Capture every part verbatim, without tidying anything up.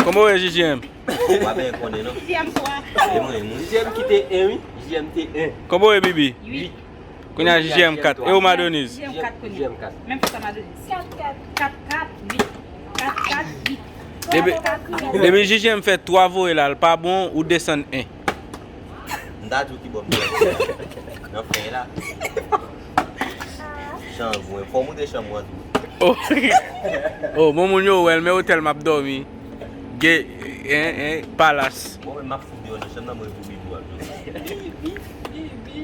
Kòman w ye, J J M? Ou pa byen konnen, non? J J M twa. E mwen, mwen. J J M ki te en, wi. J J M te en. Kòman w ye, Bibi? Uit. Kounye a J J M kat. E ou, Madonise? J J M kat kounye a. J J M kat. Menm fè sa, Madonise. Kat kat. Kat kat uit. Kat kat uit. Depi, depi J J M fè twa voye la, l pa bon, ou desann en. M ta di w ki bò m te nan fen la. Chanm mwen. Fò w montre chanm mwen tou. Oh. Oh, bon moun yo wè l, men otèl m ap dòmi. Gen, en, en, palas. Mwen menm m ap fout deyò nan chanm nan, mwen tou Bibi ap jwe. Bibi, Bibi, Bibi.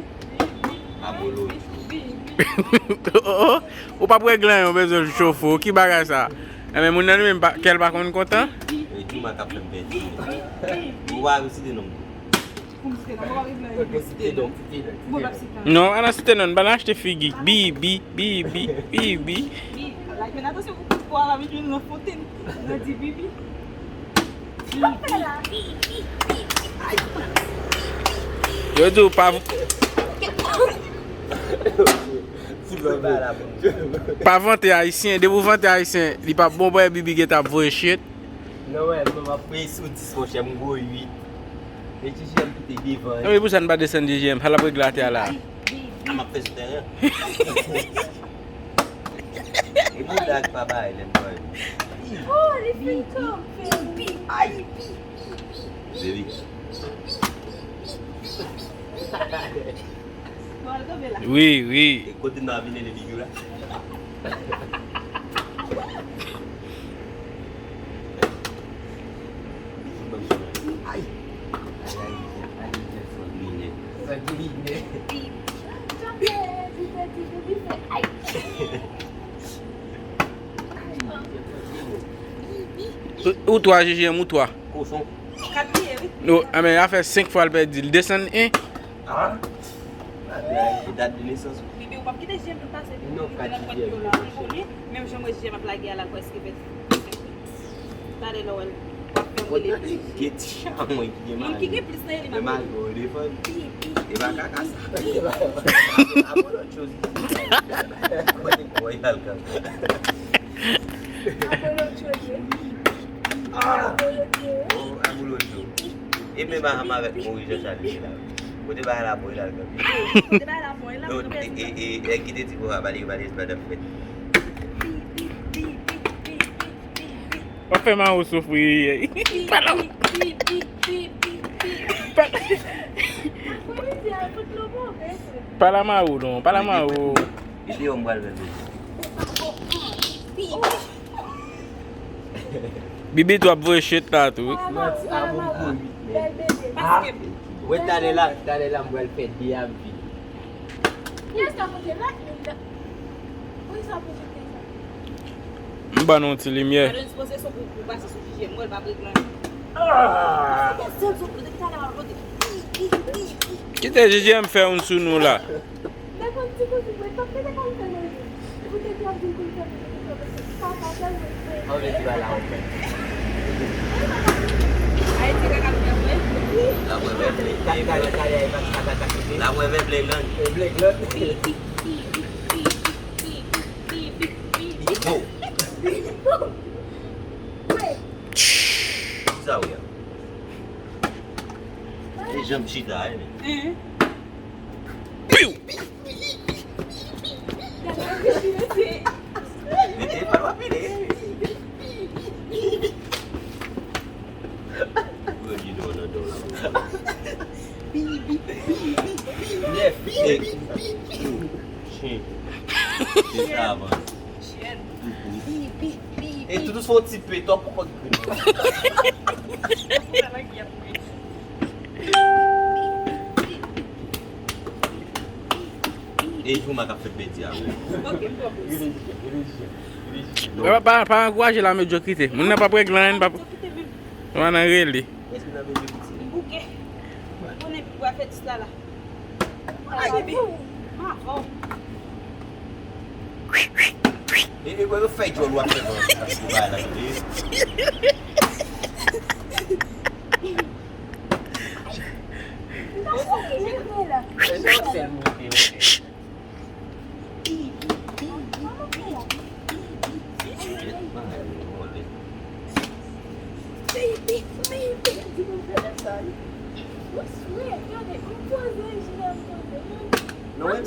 Abolotcho. Oh, oh. Ou p ap regle anyen, ou bezwen chofe w. Ki bagay sa? Enben, moun nan li menm, pa, kè l pa konn kontan? E Jouma k ap fè m pèdi. Ou pa resite non m tou. Pou m site non, mwen pa regle anyen. Pou m site non. Bon, m ap site non. Non, pa nan site non, pa nan achte figi. Bibi, Bibi, Bibi. Bi, like, men atansyon pou kout po a pa vin jwenn Lafontenn. Nan di Bibi. Yo di w pa. Pa vante ayisyen, depi w vante ayisyen, li p ap bon, bòy Bibi gentan ap voye shit. Non, wè, mwen m ap preye sou dis, monchè, m gwo uit. E J J M ki te devan. E wi, pou sa n pa desann J J M, sa l ap regle atè a la. A, m ap fè sou tèren. E bouda ki pa bay, lè m bay. Oh, li fin kanpe. Ay. Baby. Wi, wi. E kote n ap vin de figi w la? Ay! Ay, Ayisyen, Ayisyen sanguinè. Sanguinè. Ou, ou twa, J J M, ou twa. Kochon. Kat li ye, wi. Non, a, men, afè senk fwa l pèdi. L desann en. Ah. Gade, dat de nesans ou. Bibi, ou p ap kite J J M pase, Bibi, ou rete nan pòt yo la, ou konnen, menm jan mwen J J M ap lage a la, l prèske pèdi. Talè lè w wè l, w ap fè m rele plis. Gen ti chan mwen ki gen mari. Moun ki gen plis nan li, m ap rele. Men mari w defann. E pa kaka sa. Apre lòt choz. Kote bòy al kanpe. Apre lòt choz. Ah! Apre lòt choz. Oh, apre lòt choz. E men Bahama avèk Moyiz Jan Chal li la. Kote bagay la bon, e la l kanpe. Kote bagay la bon, e la l kanpe. Non, e, e, e, nèg ki te di Moyiz pa li, pa li, pa li fèt. W ap fè Mawo soufri. Pa la. Pa la. Pa la Mawo non, pa la Mawo. Li deyò m pral fè bebe. Bibi tou ap voye shit la tou wi. Manti a bon kou wi. Paske wè talè la, talè la m pral fè de a m vini. Kiyès k ap pote lòt moun nan? Poukisa w pote tèt sa? M ban nou yon ti limyè. Gade yon ti posesyon pou, pou pase sou figi m, wè l pa regle anyen. Ah! Paske sèl sou pote talè m ap pote. Kite J J M fè youn sou nou la. Mwen konn ti kouzin mwen, pa t mete kòm fè manje. Ou te dwe ap vin pou l fè manje pou fè manje. Papa tèlman fre. An vle di bagay la, ok. Ayiti, kaka fè mwen. La mwen vle play. Kaka, kaka, kaka, kaka, kaka. La mwen vle play lang. E play lang. Bibo. Sa w ye? E janm chita, e men. Piw! Mete pa w ap pile. Gwo bidon nan do la. Nèf. Chen. Se sa avan. E tou dous fè yon ti pe, twòp pou kòk grenn. E Jouma k ap fè pèdi a wi. Pa, pa, pa ankouraje la, medyokrite. Moun nan p ap regle anyen, pa. Ou pa nan rele. Èske nan medyokrite? M bouke. Konnen pi w a fè dis la la. Ay, bebe. M avè w. E, e, e, fè djòl w ap fè nan, nan bagay la, tande.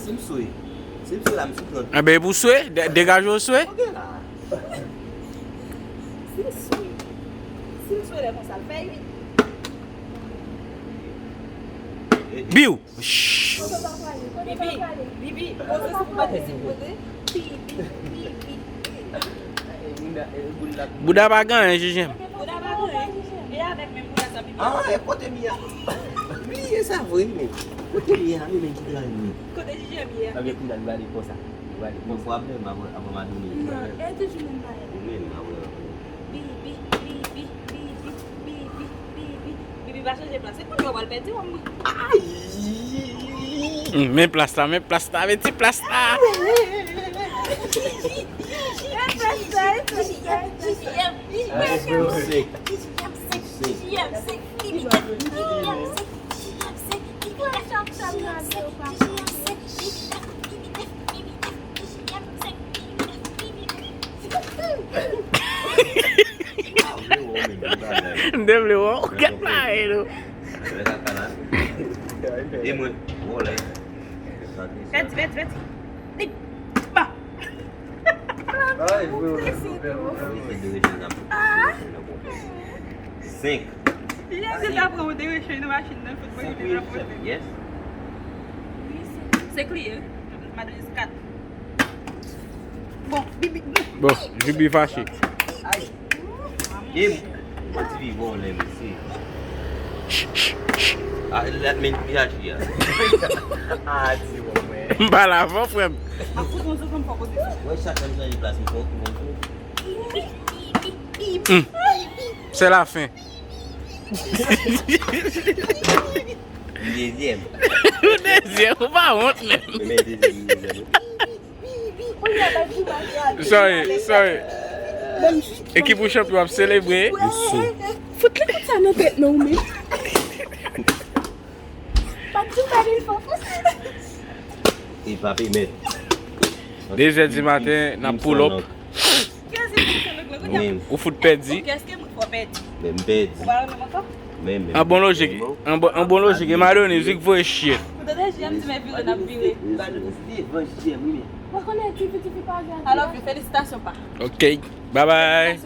Si m swe. Si m swe la, m sou trant. Enben, pou swe, de- degaje w swe. Ok la. Si l swe. Si l swe lè konsa, l fè uit. Biw! Shh. Bibi, Bibi, poze sou pou pa te sipoze. Bibi, Bibi. Bouda pa gen anyen, Jijèm. Bouda pa gen anyen. E avèk menm bouda sa, Bibi. Ah, e kote Mia? Bliye sa vre, men. Kote Mia, men, men ki dra li? Kote Jijèm ye a? Sa vle kounye a nou gade konsa. Nou gade konsa. Mwen fwa menm avan, avan m a dòmi. Non, e toujou menm bagay. Ou menm, a wè. Bibi, Bibi, Bibi, Bibi, Bibi. Bibi pa chanje plas. Se kounye a w pral pèdi wòm mwen. Ay! Hmm, men plas la, men plas la, men ti plas la. Men plas la, men plas la. M te vle wè w gèt la, e nou. E mwen, wòlè. Pèdi, pèdi, pèdi. Li ba. Senk. Jezi ta pran w dereche nan machin nan, fout mwen vin rapote. Yes. Senk li ye. Madanm kat. Bon, Bibi. Bon, Bibi fache. Ay. E mwen ti vivan lè mesye. Ah, la men vyaji a. Ah, di bon mwen. M pa la avan, frè m. M ap fout yon zouzou m fò kote. Wè chak lè m chanje plas m fò ki bon tou. Hmm. C'est la fin. M dezyèm. Ou dezyèm, ou pa wont menm. Men dezyèm, m dezyèm. Sorry, sorry. Ekip ou chanpyon ap selebre. Fout li kout sa nan tèt non ou menm. Pa di w pa vin fò fò. E pa pèmèt. De zè di maten, n ap pull up. Ou fout pèdi. Kès ke moun fò pèdi? Men m pèdi. Ou pa renmen m ankò? Men, men. An bon lojik, an bon, an bon lojik, e Madonis wi k voye shit. Ou tande J M di men vire n ap vire. Devan J M wi men. Mwen konnen tifi tifi pa gade. I love you, felisitasyon pa. Ok, bye bye.